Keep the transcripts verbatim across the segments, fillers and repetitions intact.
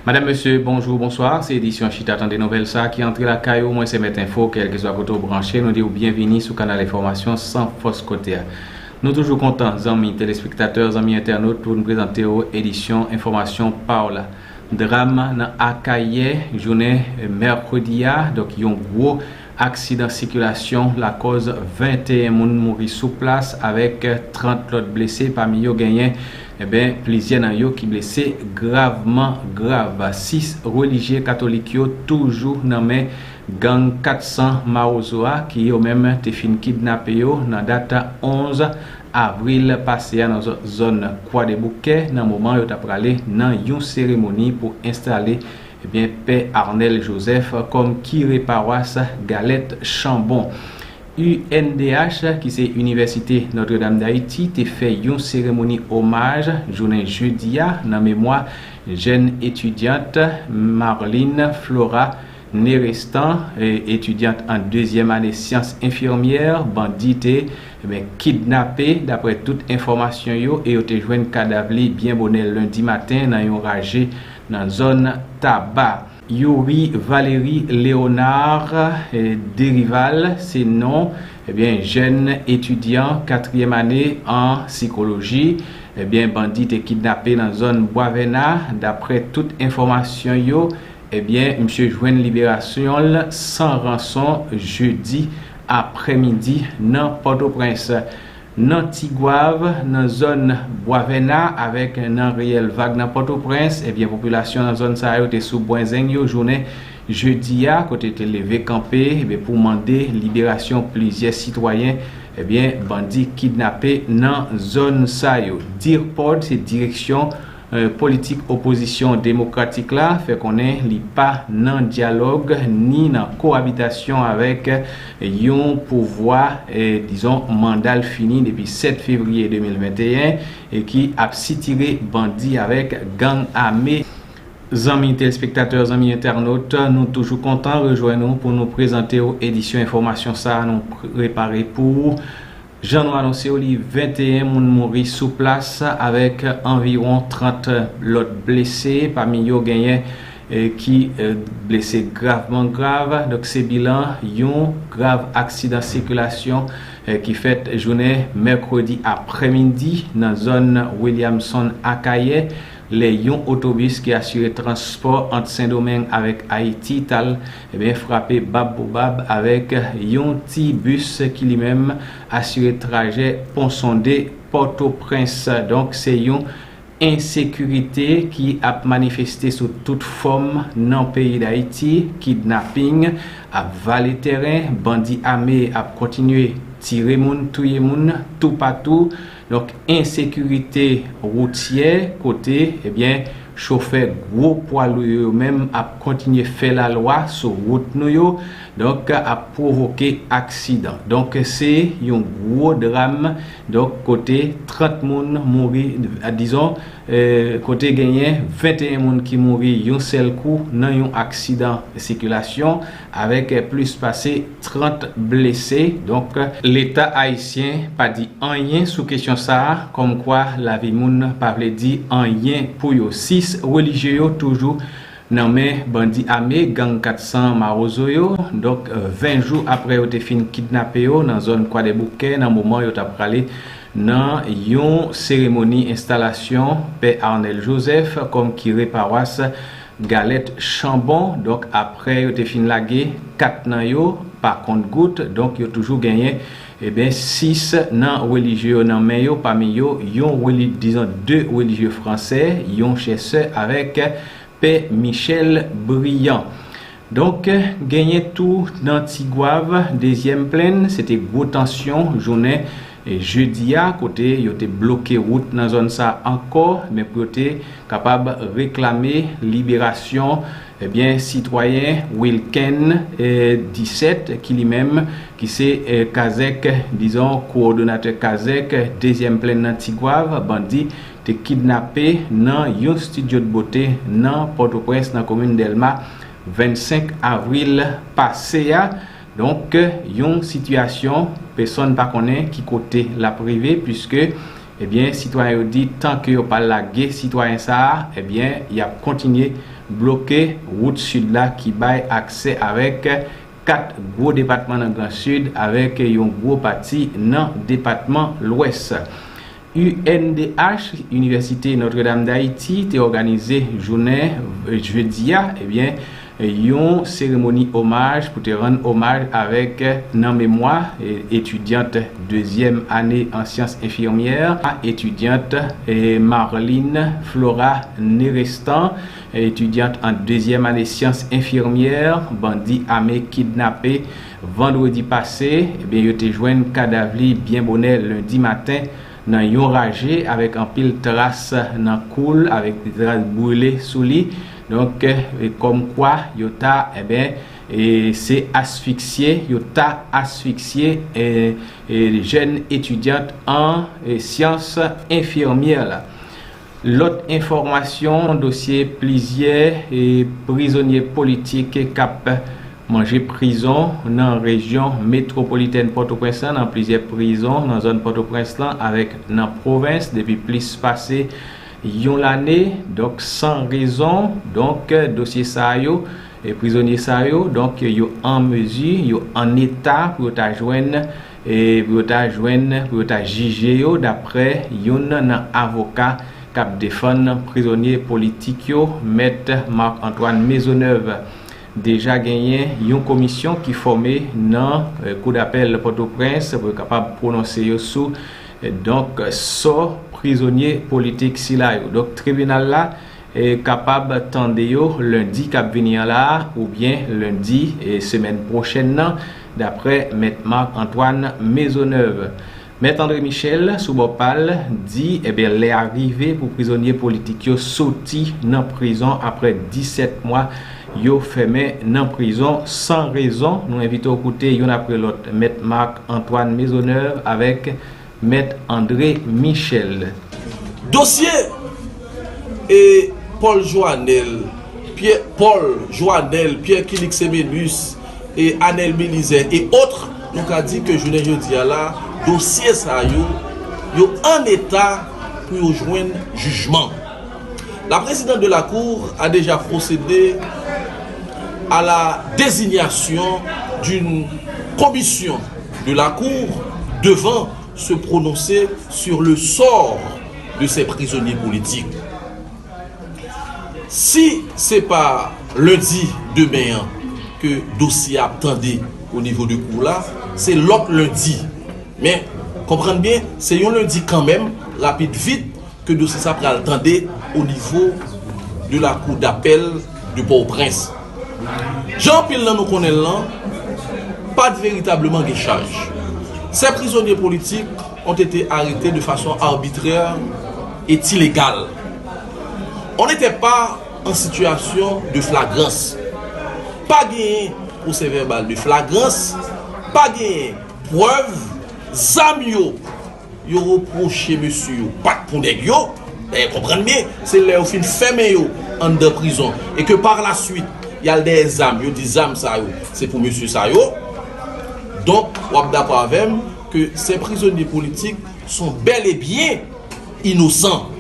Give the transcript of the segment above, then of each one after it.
Madam, mesye, bonjou, bonswa. Se edisyon Chita Tande Nouvèl sa ki antre lakay ou. Mwen se Mèt Enfo, kèlkeswa kote w branche, nou di w byenvini sou kanal enfòmasyon San Fòs Kote a. Nou toujou kontan, zanmi telespektatè, zanmi entènot, pou n prezante w edisyon enfòmasyon pa w la. Dram nan Akayè, jounen mèkredi a, donk yon gwo aksidan sikilasyon lakòz venteyen moun mouri sou plas avèk trant lòt blese, pami yo genyen, eben, plizyè nan yo ki blese gravman grav. Sis relijye katolik yo toujou nan men gang kat san Mawozo a, ki yo menm te fin kidnape yo nan dat onz avril pase a nan zò-, zòn Kwadèboukè, nan moman yo t ap prale nan yon seremoni pou enstale, ebyen, Pè Arnel Joseph kòm kire pawas Galèt Chanbon. U N D H, ki se Inivèsite Notre Dame d'Haïti, te fè yon seremoni omaj jounen jedi a nan memwa jèn etidyant Marline Flora Nerestan, e, etidyant an dezyèm ane syans enfimyè, bandi te, ebyen, kidnape, daprè tout enfòmasyon yo, e yo te jwenn kadav li byen bonè lendi maten nan yon raje nan zòn Taba. Youri Valery Léonard, e, Derival, se non, ebyen, jèn etidyan katriyèm ane an sikoloji, ebyen, bandi te kidnape nan zòn Bwavèna, daprè tout enfòmasyon yo, ebyen, misye jwenn liberasyon l san ranson jedi aprèmidi nan Pòtoprens. Nan Tigwav, nan zòn Bwavèna avèk nan riyèl Vag nan Pòtoprens, ebyen, popilasyon nan zòn sa yo te sou bwenzeng yo jounen jedi a, kote te leve kanpe, ebyen, pou mande liberasyon plizyè sitwayen, ebyen, bandi kidnape nan zòn sa yo. DIRPOD, se direksyon, eh, politik opozisyon demokratik la, fè konnen li pa nan dyalòg ni nan koabitasyon avèk yon pouvwa, eh, dizon, manda l fini depi sèt fevriye de mil venteyen e ki ap sitire bandi avèk gang ame. Zanmi telespektatè, zanmi entènot, nou toujou kontan rejwenn ou pou nou prezante w edisyon enfòmasyon sa a nou prepare pou ou. Jan nou anonse w, li venteyen moun mouri sou plas avèk anviwon trant lòt blese, pami yo genyen, eh, ki, eh, blese gravman grav. Donk, se bilan yon grav aksidan sikilasyon, eh, ki fèt jounen mèkredi aprèmidi nan zòn Williamson Akayè, lè yon otobis ki asire transpò ant Sendomeng avèk Ayiti t al, ebyen, frape bab pou bab avèk yon ti bis ki li menm asire trajè Ponsonde Pòtoprens. Donk, se yon ensekirite ki ap manifeste sou tout fòm nan peyi Dayiti, kidnaping ap vale tèren, bandi ame ap kontinye tire moun, touye moun toupatou. Donk, ensekirite woutyè, kote, ebyen, chofè gwo pwa lou yo menm ap kontinye fè lalwa sou wout nou yo, donk, ap pwovoke aksidan. Donk, se yon gwo dram, donk, kote trant moun mouri, dizon, eh, kote genyen venteyen moun ki mouri yon sèl kou nan yon aksidan sikilasyon, avèk plis pase trant blese. Donk, Leta ayisyen pa di anyen sou kesyon sa a, kòmkwa lavi moun pa vle di anyen pou yo. Sis relijye yo toujou nan men bandi ame gang kat san Mawozo yo. Donk, ven jou apre yo te fin kidnape yo nan zòn Kwadèboukè, nan moman yo t ap prale nan yon seremoni enstalasyon Pè Arnel Joseph kòm kire pawas Galèt Chanbon. Donk, apre yo te fin lage kat nan yo pa kont gout, donk, yo toujou genyen, eben, sis nan relijye yo nan men yo, pami yo, yon reli-, dizon, de relijye fransè, yon chè sè avèk Pè Michel Briand. Donk, genyen tou nan Tigwav, Dezyèm Plèn, se te gwo tansyon jounen, e, jedi a, kote yo te bloke wout nan zòn sa ankò, men pou yo te kapab reklame liberasyon, ebyen, sitwayen Wilken, e, Disèt, ki li menm, ki se, e, Kazèk, dizon, kowòdonatè Kazèk, Dezyèm Plèn nan Tigwav, bandi te kidnape nan yon studio de beauté nan Pòtoprens, nan komin Dèlma, vennsenk avril pase a. Donk, yon sitiyasyon pèsonn pa konnen ki kote l ap rive, piske Ebyen, sitwayen yo di, tan ke yo pa lage sitwayen sa a, ebyen, y ap kontinye bloke wout sid la ki bay aksè avèk kat gwo depatman nan Gran Sid, avèk yon gwo pati nan depatman Lwès. U N D H, Inivèsite Notre Dame d'Haïti, te òganize jounen jedi a, ebyen, yon seremoni omaj pou te rann omaj avèk, nan memwa, e, etidyant dezyèm ane an syans enfimyè, etidyant, e, Marline Flora Nerestan, etidyant an dezyèm ane syans enfimyè, bandi ame kidnape vandredi pase. Ebyen, yo te jwenn kadav li byen bonè lendi maten nan yon raje avèk anpil tras nan kou l, avèk de tras brile sou li. Donk, e, kòmkwa yo ta, ebyen, e, se asfiksye, yo ta asfiksye, e, e, jèn etidyant an, e, syans enfimyè la. Lòt enfòmasyon, dosye plizyè, e, prizonye politik k ap manje prizon nan rejyon metwopolitèn Pòtoprens lan, nan plizyè prizon nan zòn Pòtoprens lan avèk nan pwovens depi plis pase yon lane, donk san rezon. Donk, dosye sa yo, e prizonye sa yo, donk, yo an mezi, yo an eta pou yo ta jwenn, e pou yo ta jwenn, pou yo ta jije yo daprè youn nan avoka k ap defann prizonye politik yo, Mèt Marc Antoine Maisonneuve. Deja genyen yon komisyon ki fòme nan, e, Kou dapèl Pòtoprens pou yo kapab pwononse yo sou, e, donk, sò prizonye politik sila yo. Donk, tribinal la, e, kapab tande yo lendi k ap vini an la a, oubyen lendi, e, semèn pwochèn nan, daprè Mèt Marc Antoine Maisonneuve. Mèt André Michel, sou bò pa l, di, ebyen, lè a rive pou prizonye politik yo soti nan prizon apre disèt mwa yo fèmen nan prizon san rezon. Nou envite w koute youn apre lòt Mèt Marc Antoine Maisonneuve avèk Mèt André Michel. Dosye e Paul Joanel, Pierre, Paul Joanel, Pierre Kilix Semenus, e Anel Belizaire e otre, nou ka di ke jounen jodi a la, dosye sa yo, yo an eta pou yo jwenn jijman. La présidente de la Cour a déjà procédé à la désignation d'une commission de la Cour devant se prononcer sur le sort de ces prisonniers politiques. Si se pa lendi demen an ke dosye a ap tande o nivo de kou la, se lòt lendi. Men, konprann byen, se yon lendi kanmenm, rapid vit, ke dosye sa pral tande o nivo de la Cour d'appel de Pòtoprens. Jan anpil nan nou konnen l lan, pa t veritableman gen chaj. Ces prisonniers politiques ont été arrêtés de façon arbitraire et illégale. On n'était pas en situation de flagrance. Pa genyen pwosè vèbal de flagrans, pa genyen prèv, zam yo yo repwoche mesye yo pa t pou nèg yo. Dayè, konprann byen, se lè yo fin fèmen yo anndan prizon e ke par la suite, y al dèyè zam, yo di zam sa yo, se pou mesye sa yo. Donk, w ap dakò avè m ke ces prisonniers politiques sont bel et bien innocents.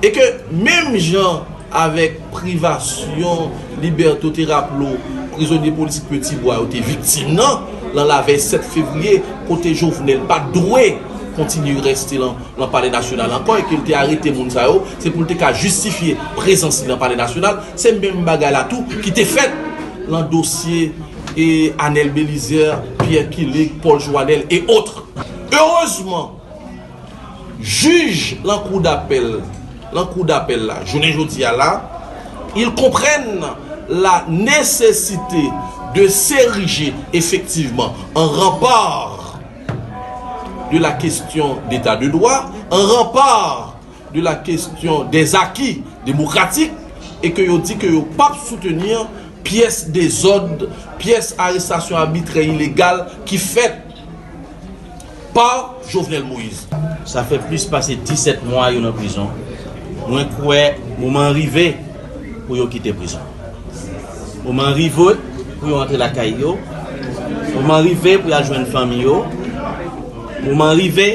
E ke menm jan avèk privasyon libète, w te raple w, prizonye politik Petit Bois yo te viktim nan, lan lavèy sèt fevriye, kote Jovenel pa t dwe kontinye reste lan, lan Palè Nasyonal ankò, e ke l te arete moun sa yo, se pou l te ka jistifye prezans li lan Palè Nasyonal. Se menm bagay la tou ki te fèt lan dosye e Anel Belizaire, Pierre Killick, Paul Joanel e otre. Erezman, jij lan kou dapèl, lan kou dapèl la, jounen jodi a la, ils comprennent la nécessité de s'ériger effectivement en rempart de la question d'état de droit, en rempart de la question des acquis démocratiques, e ke yo di ke yo p ap soutenir pyès dezòd, pyès arestasyon abitrè, ilegal ki fèt pa Jovenel Moïse. Sa fè plis pase disèt mwa yo nan prizon. Mwen kwè moman an rive pou yo kite prizon. Moman an rive pou yo antre lakay yo. Moman an rive pou y al jwenn fanmi yo. Moman an rive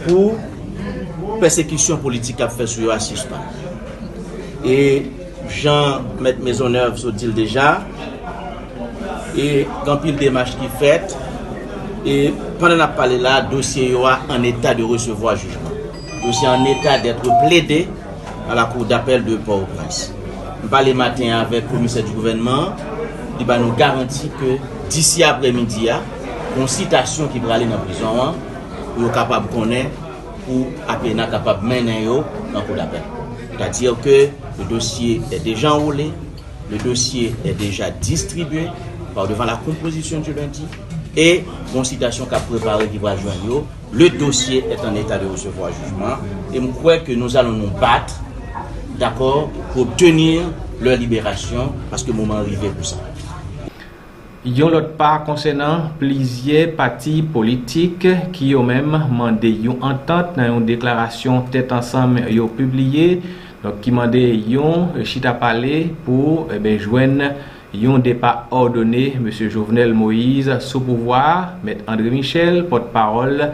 pou pèsekisyon politik k ap fèt sou yo a sispann. E jan Mèt Maisonneuve sot di l deja, e gen anpil demach ki fèt, e pandan n ap pale la, dosye yo a an eta de resevwa jijman. Dosye an eta d'être plaidé à la Cour d'appel de Port-au-Prince. M pale maten an avèk komisè di gouvènman, li ba nou garanti ke disi aprèmidi a, gon sitasyon ki prale nan prizon an, pou yo kapab konnen, pou apena kapab mennen yo nan kou d'apèl. C'est-à-dire que le dossier est déjà enrôlé, le dossier est déjà distribué par devant la composition du lundi, e gon sitasyon k ap prepare ki pral jwenn yo. Le dossier est en état de recevoir jugement, et m kwè ke nous allons nous battre, d'accord, pour obtenir leur libération, paske moman an rive pou sa. Yon lòt pa konsènan plizyè pati politik ki yo menm mande yon antant nan yon deklarasyon tèt ansanm yo pibliye, donk ki mande yon chita pale pou, eben, jwenn yon depa òdone mesye Jovenel Moïse sou pouvwa a. Mèt André Michel, pòtpawòl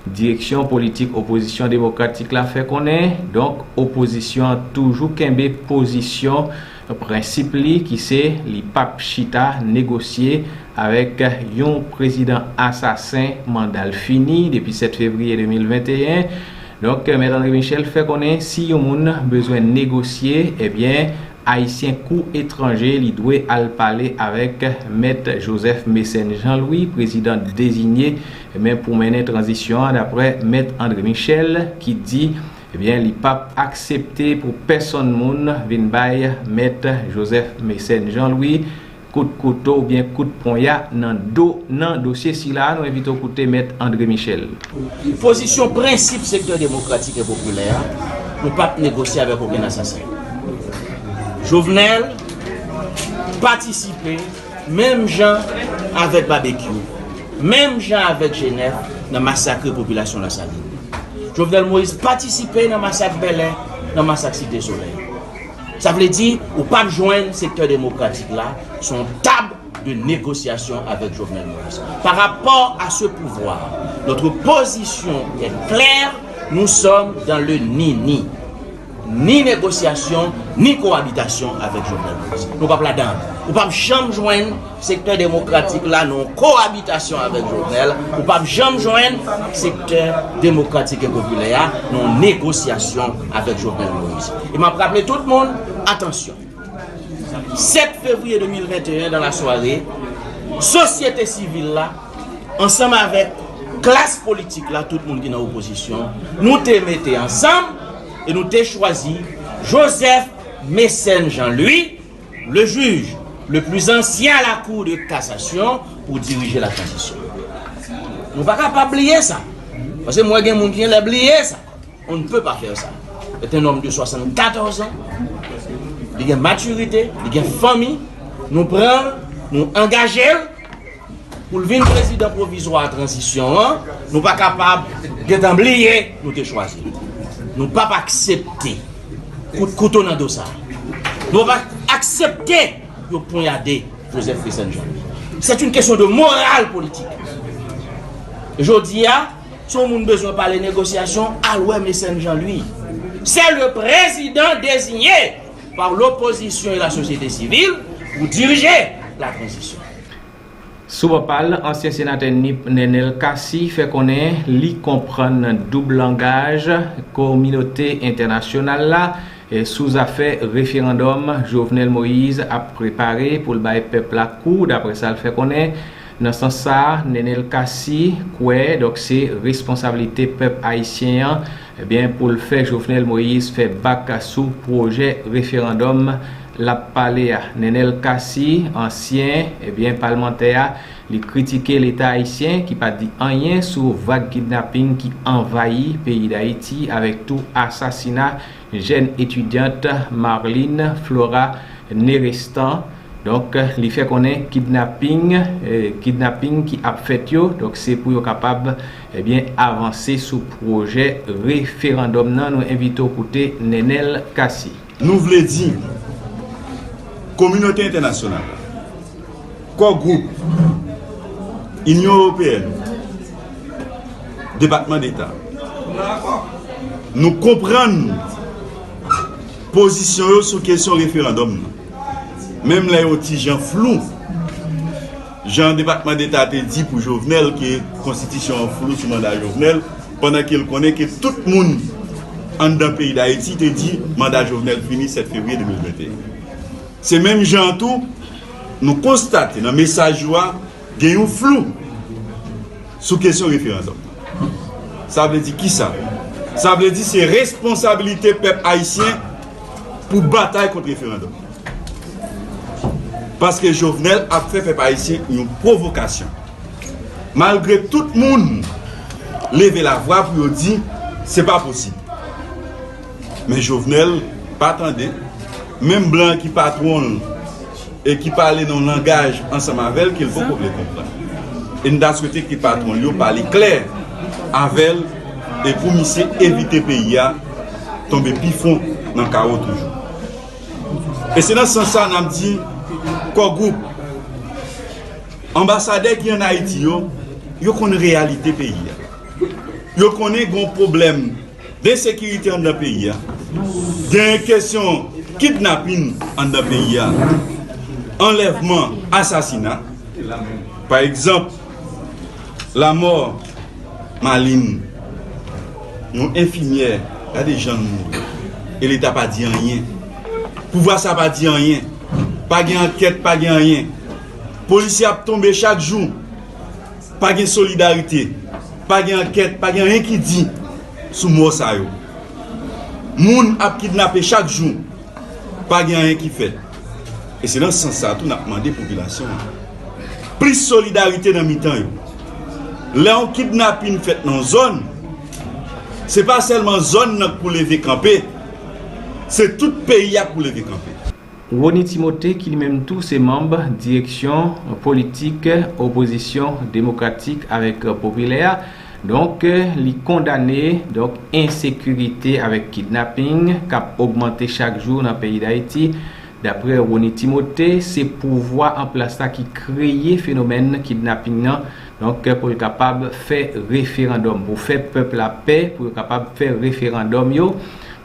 direksyon politik opozisyon demokratik la, fè konnen, donk, opozisyon an toujou kenbe pozisyon, prensip li ki se li p ap chita negosye avèk yon prezidan asasen, manda l fini depi sèt fevriye de mil venteyen. Donk, Mèt André Michel fè konnen si yon moun bezwen negosye, ebyen, Ayisyen kou etranje, li dwe al pale avèk Mèt Joseph Mécène Jean Louis, prezidan dezinye, men pou mennen tranzisyon an, daprè Mèt André Michel, ki di, ebyen, li p ap aksepte pou pèsonn moun vin bay Mèt Joseph Mécène Jean Louis kout kouto oubyen kout ponya nan do. Nan dosye sila a, nou envite w koute Mèt André Michel. Pozisyon prensip sektè demokratik e popilè a, nou p ap negosye avèk okenn asasen. Jovenel patisipe menm jan avèk Babekyou, menm jan avèk Jenèf nan masakre popilasyon Lasalin. Jovenel Moïse patisipe nan masak Bèlè, nan masak Site Solèy. Sa vle di, ou p ap jwenn sektè demokratik la sou yon tab de négociation avec Jovenel Moïse. Par rapport à ce pouvoir, notre position est claire, nous sommes dans le ni-ni. Ni négociation, ni cohabitation avec Jovenel Moïse. Nou p ap ladan. Ou p ap janm jwenn sektè demokratik la nan yon koabitasyon avèk Jovenel, ou p ap janm jwenn sektè demokratik e popilè a nan yon negosyasyon avèk Jovenel Moïse. E m ap raple tout moun, atansyon. Sèt fevriye de mil venteyen, dans la soirée, sosyete sivil la, ansanm avèk klas politik la, tout moun ki nan opozisyon, nou te mete ansanm e nou te chwazi Joseph Mécène Jean Louis, le juge le plus ancien à la Cour de cassation, pou dirije la tranzisyon. Nou pa kapab bliye sa. Paske m wè gen moun ki genlè bliye sa. On ne peut pas faire ça. C'est un homme de soixante-quatorze ans. Li gen matirite, li gen fanmi. Nou pran l, nou angaje l pou l vin prezidan pwovizwa tranzisyon an. Nou pa kapab gentan bliye nou te chwazi l. Nou p ap aksepte kout kouto nan do sa. Nou p ap aksepte yo ponyade Joseph Mécène Jean Louis. C'est une question de morale politique. Jodi a, si yon moun bezwen pale negosyasyon, al wè Mécène Jean Louis. C'est le président désigné par l'opposition et la société civile pour diriger la transition. Sou bò pa l, ansyen senatè Nip Nenel Cassy fè konnen li konprann doub langaj kominote entènasyonal la sou zafè referandòm Jovenel Moïse ap prepare pou l bay pèp la kou, daprè sa l fè konnen. Nan sans sa a, Nenel Cassy kwè, donk, se responsablite pèp ayisyen an, ebyen, pou l fè Jovenel Moïse fè bak sou pwojè referandòm l ap pale a. Nenel Cassy, ansyen, ebyen, palmantè a, li kritike Leta ayisyen ki pa di anyen sou vag kidnaping ki anvayi peyi Dayiti avèk tou asasina jèn etidyant Marline Flora Nerestan. Donk, li fè konnen kidnaping, eh, kidnaping ki ap fèt yo, donk se pou yo kapab, ebyen, avanse sou pwojè referandòm nan. Nou envite w koute Nenel Cassy. Nou vle di, kominote entènasyonal la, Core Group, Inyon Ewopeyèn, Depatman Deta, Nou konprann pozisyon yo sou kesyon referandòm nan. Menm lè yo ti jan flou, jan Depatman Deta te di pou Jovenel ke konstitisyon an flou sou manda Jovenel, pandan ke l konnen ke tout moun anndan peyi Dayiti te di manda Jovenel fini sèt fevriye de mil venteyen. Se menm jan an tou, nou konstate nan mesaj yo a, gen yon flou sou kesyon referandòm. Sa vle di kisa? Sa vle di se responsabilite pèp ayisyen pou batay kont referandòm. Paske Jovenel ap fè pèp ayisyen yon pwovokasyon. Malgre tout moun leve lavwa pou yo di se pa posib. Men Jovenel pa tande. Menm blan ki patwon l e ki pale nan yon langaj ansanm avè l ke l poko vle konprann. E n ta swete ke patwon l yo pale klè avè l e pou misye evite peyi a tonbe pi fon nan kawo toujou. E se nan sans sa n ap di Core Group, anbasadè ki ann Ayiti yo, yo konn reyalite peyi a. Yo konnen gen yon pwoblèm de ensekirite anndan peyi a. Gen kesyon kidnapin anndan peyi a. Anlèvman, asasina. Pa egzanp, lamò Malin, yon enfimyè, gade jan l mouri. E Leta pa di anyen. Pouvwa sa pa di anyen. Pa gen ankèt, pa gen anyen. Polisye ap tonbe chak jou. Pa gen solidarite, pa gen ankèt, pa gen anyen ki di sou mò sa yo. Moun ap kidnape chak jou, pa gen anyen ki fèt. E se nan sans sa tou n ap mande popilasyon an plis solidarite nan mitan yo. Lè yon kidnapin fèt nan yon zòn, se pa sèlman zòn nan k pou leve kanpe, se tout peyi a k pou leve kanpe. Rony Timothé, ki li menm tou se manm direksyon politik opozisyon demokratik avèk popilè a, donk, li kondane, donk, ensekirite avèk kidnaping k ap ogmante chak jou nan peyi Dayiti. Daprè Rony Timothé, se pouvwa an plas la ki kreye fenomèn kidnaping nan, donk, pou l kapab fè referandòm, pou fè pèp la pè, pou yo kapab fè referandòm yo.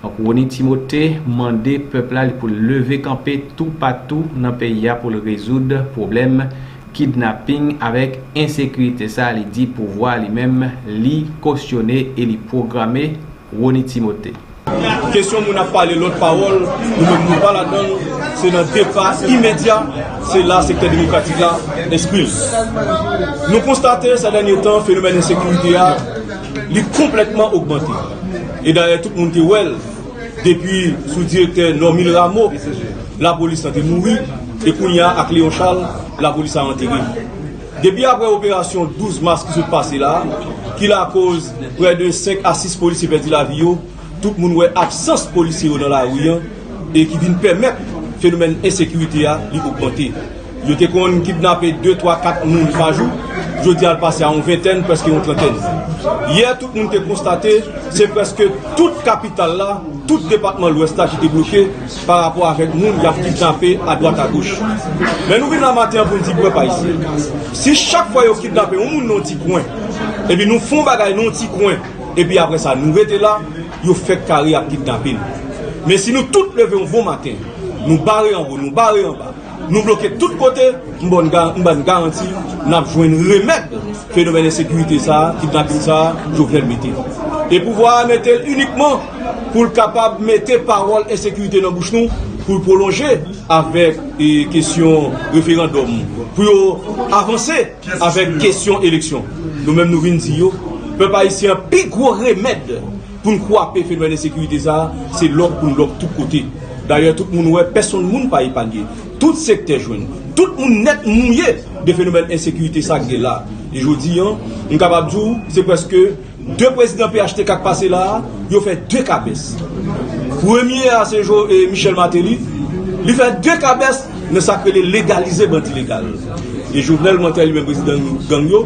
Donk, Rony Timothé mande pèp la pou l leve kanpe toupatou nan peyi a pou l rezoud pwoblèm kidnaping avèk ensekirite sa a. Li di pouvwa a li menm, li kosyone e li pwograme Rony Timothé. Kesyon moun ap pale lòt pawòl, nou menm nou pa ladan l, se nan depa imedya, se la sektè demokratik la enskri l. Nou konstate, sè dènye tan, fenomèn ensekirite a, li konplètman ogmante. E dayè tout moun te wè l, depi sou direktè Normil Rameau, lapolis lan te mouri, e kounye a ak Léon Charles, lapolis la antere l. Depi aprè operasyon douz mas ki sot pase la, ki lakoz prè de senk a sis polisye pèdi lavi yo, tout moun wè absans polisye yo nan lari an e ki vin pèmèt fenomèn ensekirite a li ogmante. Yo te konn kidnape de, twa, kat moun pa jou, jodi a l pase a yon ventèn, prèske yon trantèn. Yè, tout moun te konstate se prèske tout kapital la, tout depatman Lwès la ki te bloke pa rapò avèk moun y ap kidnape adwat agoch. Men nou vin la maten an pou n di pèp ayisyen, si chak fwa yo kidnape yon moun nan yon ti kwen, epi nou fè yon bagay nan yon ti kwen, epi apre sa nou rete la, yo fèk kare ap kidnape n. Men si nou tout leve yon bon maten, nou bare anwo, nou bare anba, nou bloke tout kote, m ba n ga- m ba n garanti n ap jwenn remèd fenomèn ensekirite sa a, kidnapin sa a Jovenel mete. E pouvwa a mete l inikman pou l kapab mete pawòl ensekirite nan bouch nou, pou l pwolonje avèk e, kesyon referandòm, pou yo avanse avèk kesyon eleksyon. Nou menm nou vin di yo, pèp ayisyen an pi gwo remèd pou n kwape fenomèn ensekirite sa a, se lòk pou n lòk tout kote. Dayè, tout moun wè, pèsonn moun pa epanye. Tout sektè jwenn. Tout moun nèt mouye de fenomèn ensekirite sa k gen la. E jodi a, m kapab di w, se prèske de prezidan P H T K k pase la a, yo fè de kabès. Premye a se Jo- e, Michel Martelly, li fè de kabès nan sa k rele legalize bandi legal. E Jovenel Moïse li menm prezidan gang yo,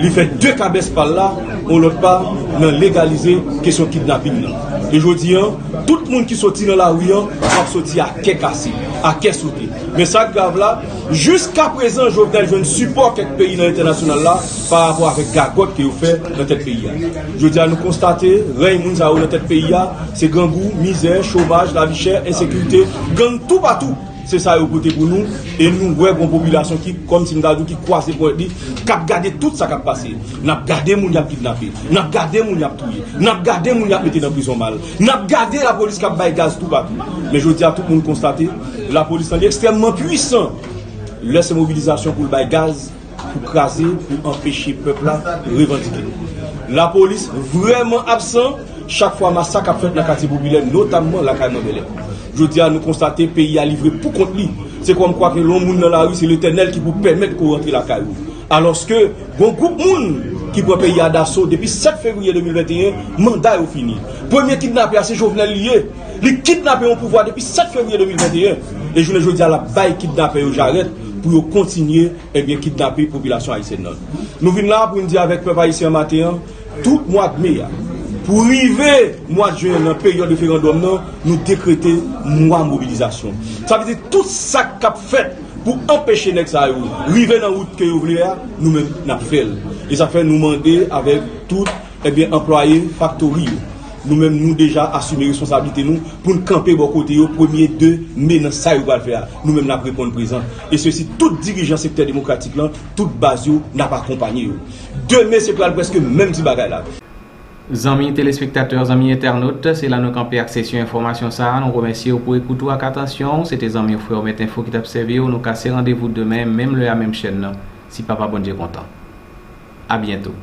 li fè de kabès pa l la, yon lòt pa nan legalize kesyon kidnaping nan. E jodi a, Tout moun ki soti nan lari an, w ap soti a kè kase, a kè sote. Men sa k grav la, jiskaprezan Jovenel jwenn sipò kèk peyi nan entènasyonal la pa rapò avèk gagòt ke yo fè nan tèt peyi a. Jodi a nou konstate, rèy moun sa yo nan tèt peyi a, se grangou, mizè, chomaj, lavi chè, ensekirite, gang toupatou. Se sa yo pote pou nou, e nou wè gon popilasyon ki, kòmsi m ta di w, ki kwaze ponyèt li, k ap gade tout sa k ap pase. N ap gade moun y ap kidnape, n ap gade moun y ap touye, n ap gade moun y ap mete nan prizon mal, n ap gade lapolis k ap bay gaz toupatou. Men jodi a, tout moun konstate, lapolis lan li ekstrèmman pwisan. Lè se mobilizasyon pou l bay gaz, pou kraze, pou anpeche pèp la revandike. Lapolis vrèman absan chak fwa masak ap fèt nan katye popilè, notamman lakay mwen Bèlè. Jodi a, nou konstate peyi a livre pou kont li. Se kòmkwa ke lè yon moun nan lari, se Letènèl ki pou pèmèt ke w rantre lakay ou. Alòske, gon gwoup moun ki pran peyi a daso depi sèt fevriye de mil venteyen, manda yo fini. Premye kidnapè a, se Jovenel li ye. Li kidnape yon pouvwa depi sèt fevriye de mil venteyen. E jounen jodi a, l ap bay kidnapè yo jarèt pou yo kontinye, ebyen, kidnape popilasyon ayisyèn nan. Nou vin la pou n di avèk pèp ayisyen an maten an, tout mwa de me a, pou rive mwa de jen an, nan peryòd referandòm nan, nou dekrete mwa mobilizasyon. Sa vle di tout sa k ap fèt pou anpeche nèg sa yo rive nan wout ke yo vle a, nou menm n ap fè l. E sa fè nou mande avèk tout, ebyen, anplwaye faktori yo. Nou menm, nou deja asime responsablite nou pou n kanpe bò kote yo premye de me nan sa yo pral fè a. Nou menm, n ap reponn prezan. E sesi tout dirijan sektè demokratik lan, tout baz yo, n ap akonpanye yo. De me, se pral prèske menm ti bagay la. Zanmi telespektatè, zanmi entènot, se la nou kanpe ak sesyon enfòmasyon sa a. Nou remèsye w pou ekout ou ak atansyon w. Se te zanmi w, frè w, Mèt Enfo ki t ap sèvi w. Nou kase randevou demen, menm lè a, menm chèn nan, si Papa Bondye kontan. A byento.